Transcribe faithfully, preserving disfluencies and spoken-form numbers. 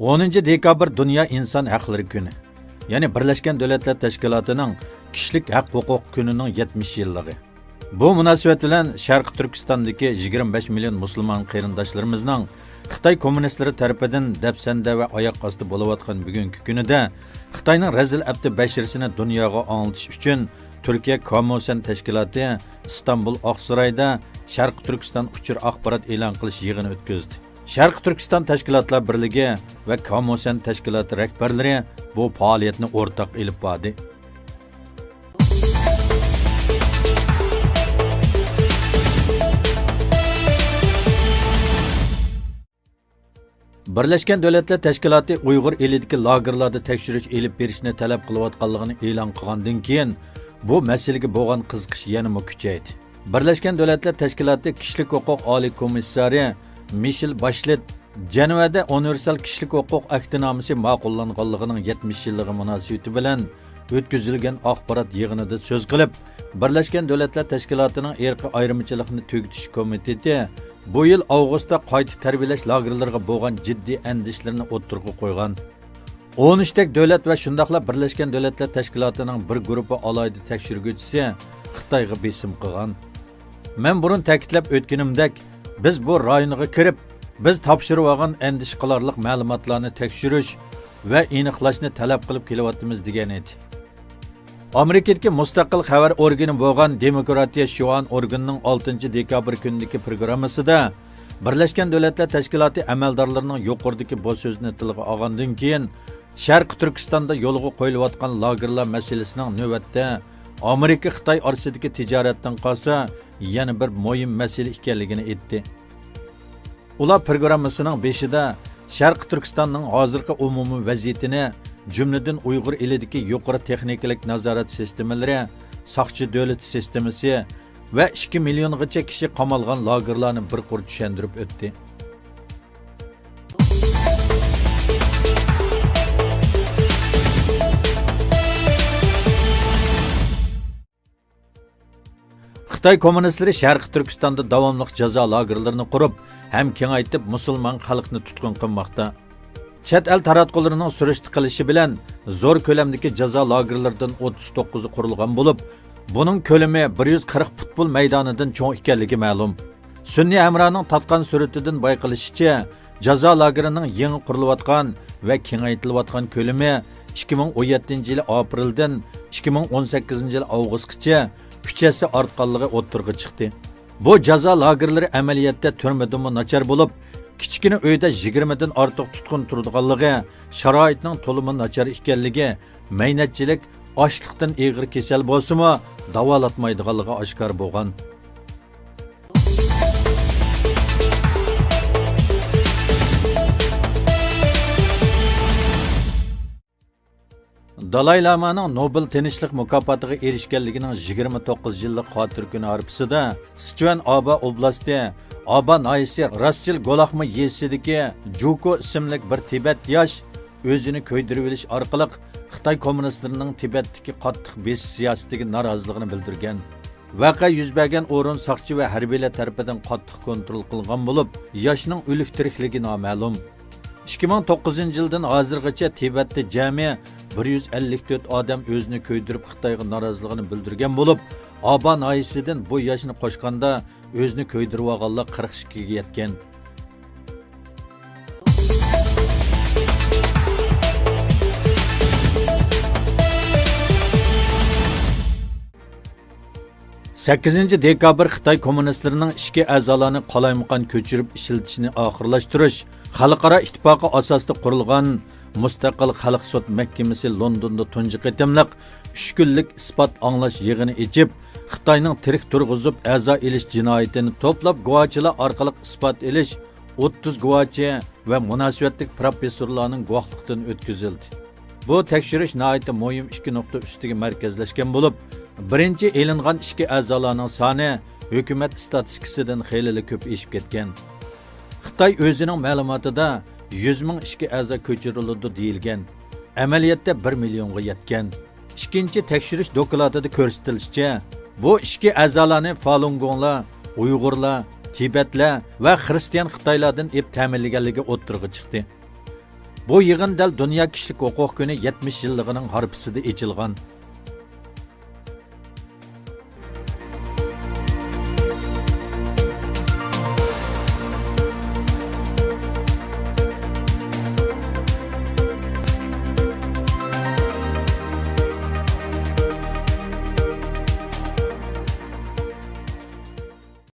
ئونىنچى دېكابىر دۇنيا ئىنسان ھەقلىرى كۈنى، يەنى بىرلەشكەن دۆلەتلەر تەشكىلاتىنىڭ كىشىلىك ھەق ھوقۇق كۈنىنىڭ يەتمىش يىللىقى. بۇ مۇناسىۋەت بىلەن شەرقىي تۈركىستاندىكى يىگىرمە بەش مىليون مۇسۇلمان قېرىنداشلىرىمىزنىڭ خىتاي كوممۇنىستلىرى تەرىپىدىن دەپسەندە ۋە ئاياق ئاستى بولۇۋاتقان بۈگۈنكى كۈنىدە خىتاينىڭ رەزىل ئەپتى بەشىرىسىنى دۇنياغا ئاڭلىتىش ئۈچۈن تۈركىيە كامۇسەن تەشكىلاتى ئىستانبۇل ئاقسارايدا شەرقىي تۈركىستان ئۇچۇر ئاخبارات ئېلان قىلىش يىغىنى ئۆتكۈزدى. شەرقىي تۈركىستان تەشكىلاتلار بىرلىكى ۋە كامۇسەن تەشكىلاتى رەھبەرلىرى بۇ پائالىيەتنى ئورتاق ئېلىپ باردى. بىرلەشكەن دۆلەتلەر تەشكىلاتى ئۇيغۇر ئېلىدىكى لاگېرلاردا تەكشۈرۈش ئېلىپ بېرىشنى تەلەپ قىلىۋاتقانلىقىنى ئېلان قىلغاندىن كېيىن، بۇ مەسىلىگە بولغان قىزىقىش يەنىمۇ كۈچەيدى. بىرلەشكەن دۆلەتلەر تەشكىلاتى كىشىلىك ھوقۇق ئالىي كومىسسارى مىشېل باشلېت جەنۋەدە ئۇنىۋېرسال كىشىلىك ھوقۇق ئەھدىنامىسى ماقۇللانغانلىقىنىڭ يەتمىش يىللىقى مۇناسىۋىتى بىلەن ئۆتكۈزۈلگەن ئاخبارات يىغىنىدا سۆز قىلىپ، بىرلەشكەن دۆلەتلەر تەشكىلاتىنىڭ ئىرقىي ئايرىمىچىلىقنى تۈگىتىش كومىتېتى بۇ يىل ئاۋغۇستتا قايتا تەربىيەلەش لاگېرلىرىغا بولغان جىددىي ئەندىشىلىرىنى ئوتتۇرىغا قويغان. ئون ئۈچتەك دۆلەت ۋە شۇنداقلا بىرلەشكەن دۆلەتلەر تەشكىلاتىنىڭ بىر گۇرۇپپا ئالاھىدە تەكشۈرگۈچىسى خىتايغا بېسىم قىلغان. مەن بۇرۇن تەكىتلەپ ئۆتكىنىمدەك، بىز بۇ رايونغا كىرىپ، بىز تاپشۇرۇۋالغان ئەندىشە قىلارلىق مەلۇماتلارنى تەكشۈرۈش ۋە ئېنىقلاشنى تەلەپ قىلىپ كېلىۋاتىمىز، دېگەن ئىدى. ئامېرىكىدىكى مۇستەقىل خەۋەر ئورگىنى بولغان دېموكراتىيە شيۇئان ئورگىنىنىڭ ئالتىنچى دېكابىر كۈنىدىكى پروگراممىسىدا بىرلەشكەن دۆلەتلەر تەشكىلاتى ئەمەلدارلىرىنىڭ يۇقىرىدىكى بۇ سۆزىنى تىلغا ئالغاندىن كېيىن، شەرقىي تۈركىستاندا يولغا قويۇلۇۋاتقان لاگېرلار مەسىلىسىنىڭ نۆۋەتتە ئامېرىكا خىتاي ئارىسىدىكى تىجارەتتىن قالسا يەنە بىر مۇھىم مەسىلە ئىكەنلىكىنى ئېيتتى. ئۇلار پروگراممىسىنىڭ بېشىدا شەرقىي تۈركىستاننىڭ ھازىرقى ئومۇمىي ۋەزىيىتىنى، جۈملىدىن ئۇيغۇر ئېلىدىكى يۇقىرى تېخنىكىلىق نازارەت سىستېمىلىرى، ساقچى دۆلىتى سىستېمىسى ۋە ئىككى مىليونغىچە كىشى قامالغان لاگېرلارنى بىر قۇر چۈشەندۈرۈپ ئۆتتى. خىتاي كوممۇنىستلىرى شەرقىي تۈركىستاندا داۋاملىق جازا لاگېرلىرىنى قۇرۇپ ھەم كېڭەيتىپ، مۇسۇلمان خەلقنى تۇتقۇن قىلماقتا. چەت ئەل تاراتقۇلىرىنىڭ سۈرۈشتە قىلىشى بىلەن، زور كۆلەمدىكى جازا لاگېرلىرىدىن ئوتتۇز توققۇزى قۇرۇلغان بولۇپ، بۇنىڭ كۆلىمى بىر يۈز قىرىق پۇتبول مەيدانىدىن چوڭ ئىكەنلىكى مەلۇم. سۈنئىي ھەمراھنىڭ تارتقان سۈرىتىدىن بايقىلىشىچە، جازا لاگېرىنىڭ يېڭى قۇرۇلۇۋاتقان ۋە كېڭەيتىلىۋاتقان كۆلىمى ئىككى مىڭ ئون يەتتىنچى يىلى ئاپرېلدىن ئىككى مىڭ ئون سەككىزىنچى يىلى ئاۋغۇستقىچە ئۈچ ھەسسە ئارتقانلىقى ئوتتۇرىغا چىقتى. بۇ جازا لاگېرلىرى ئەمەلىيەتتە تۈرمىدىنمۇ ناچار بولۇپ، كىچىككىنە ئۆيدە يىگىرمىدىن ئارتۇق تۇتقۇن تۇرىدىغانلىقى، شارائىتنىڭ تولىمۇ ناچار ئىكەنلىكى، مەينەتچىلىك، ئاچلىقتىن ئېغىر كېسەل بولسىمۇ داۋالاتمايدىغانلىقى ئاشكارا بولغان. دالاي لامانىڭ نوبېل تىنچلىق مۇكاپاتىغا ئېرىشكەنلىكىنىڭ يىگىرمە توققۇز يىللىق خاتىرە كۈنى ھارپىسىدا سىچۈەن ئابا ئوبلاستى، ئابا ناھىيىسى راسچىل گولاخما يېزىسىدىكى جۇكو ئىسىملىك بىر تىبەت ياش ئۆزىنى كۆيدۈرۈۋېلىش ئارقىلىق خىتاي كوممۇنىستلىرىنىڭ تىبەتتىكى قاتتىق بېسىش سىياسىتىگە نارازىلىقىنى بىلدۈرگەن. ۋەقە يۈز بەرگەن ئورۇن ساقچى ۋە ھەربىيلەر تەرىپىدىن قاتتىق كونترول قىلغان بولۇپ، ياشنىڭ ئۆلۈك تىرىكلىكى نامەلۇم. ئىككى مىڭ توققۇزىنچى يىلدىن ھازىرغىچە تىبەتتە جەمئىي بىر يۈز ئەللىك تۆت ئادەم ئۆزىنى كۆيدۈرۈپ خىتايغا نارازىلىقىنى بىلدۈرگەن بولۇپ، ئابا ناھىيىسىدىن بۇ ياشنى قوشقاندا ئۆزىنى كۆيدۈرۈۋالغانلار قىرىق ئىككىگە يەتكەن. سەككىزىنچى دېكابىر خىتاي كوممۇنىستلىرىنىڭ ئىچكى ئەزالارنى قالايمىقان كۆچۈرۈپ ئىشلىتىشىنى ئاخىرلاشتۇرۇش خەلقئارا ئىتتىپاقى ئاساسىدا قۇرۇلغان مۇستەقىل خەلق سوت مەھكىمىسى لوندوندا تۇنجى قېتىملىق ئۈچ كۈنلۈك ئىسپات ئاڭلاش يىغىنى ئېچىپ، خىتاينىڭ تىرىك تۇرغۇزۇپ ئەزا ئېلىش جىنايىتىنى توپلاپ گۇۋاچىلار ئارقىلىق ئىسپات ئېلىش ئوتتۇز گۇۋاچى ۋە مۇناسىۋەتلىك پروفېسسورلارنىڭ گۇۋاھلىقىدىن ئۆتكۈزۈلدى. بۇ تەكشۈرۈش ناھايىتى مۇھىم ئىككى نۇقتا ئۈستىگە مەركەزلەشكەن بولۇپ، بىرىنچى ئېلىنغان ئىچكى ئەزالارنىڭ سانى ھۆكۈمەت ئىستاتىستىكىسىدىن خېلىلا كۆپ ئېشىپ كەتكەن. خىتاي ئۆزىنىڭ مەلۇماتىدا يۈز مىڭ ئىچكى ئەزا كۆچۈرۈلىدۇ دېيىلگەن، ئەمەلىيەتتە بىر مىليونغا يەتكەن. ئىككىنچى تەكشۈرۈش دوكلاتىدا كۆرسىتىلىشىچە، بۇ ئىچكى ئەزالارنى فالۇنگوڭلار، ئۇيغۇرلار، تىبەتلەر ۋە خىرىستىيان خىتايلاردىن ئېلىپ تەمىنلىگەنلىكى ئوتتۇرىغا چىقتى. بۇ يىغىن دەل دۇنيا كىشىلىك ھوقۇق كۈنى يەتمىش يىللىقىنىڭ ھارپىسىدا ئېچىلغان